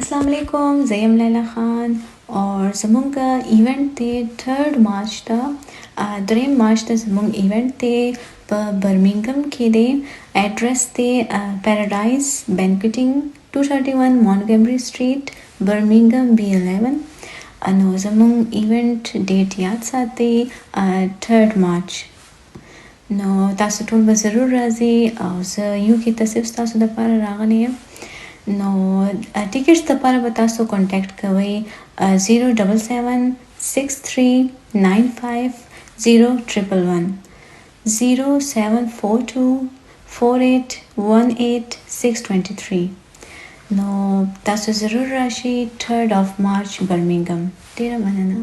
السلام علیکم، زه یم لیلا خان او زمونږ ایونت دی 3 مارچ ته، 3 مارچ ته زمونږ ایونت دی، په برمنګم کې دی. ایډریس دی پیراډایز بینکټینګ، 231 مونټګمری سټریټ، برمنګم، B11. نو زمونږ ایونت ډیټ یاد ساتئ، 3 مارچ. نو تاسو ټول به ضرور راځئ او زه یو کې ته صرف ستاسو دپاره راغلی یم. نو ټیکټس دپاره به تاسو کانټیکټ کوئ 0776395011، 07424818623. نو تاسو ضرور راشئ، 3 اف مارچ، برمنګم. ډیره مننه.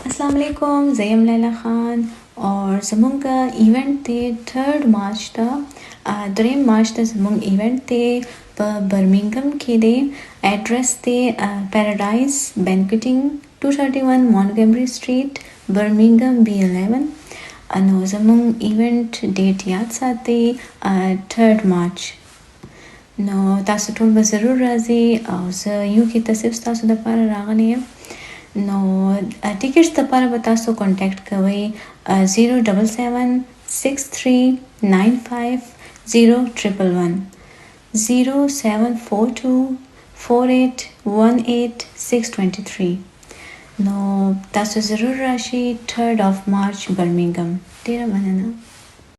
السلام علیکم، زه یم لیلا خان او زمونږ ایونت دی 3 مارچ ته، 3 مارچ ته زمونږ ایونت دی، په برمنګم کې دی. ایډریس دی پیراډایز بینکټینګ، 231 مونټګمری سټریټ، برمنګم، B11. نو زمونږ ایونت ډیټ یاد ساتئ، 3 مارچ. نو تاسو ټول به ضرور راځئ او زه یو کې ته صرف ستاسو دپاره راغلی یم. نو ټیکټس دپاره به تاسو کانټیکټ کوئ 0776395011، 07424818623. نو تاسو ضرور راشئ، 3 اف مارچ، برمنګم. ډیره مننه.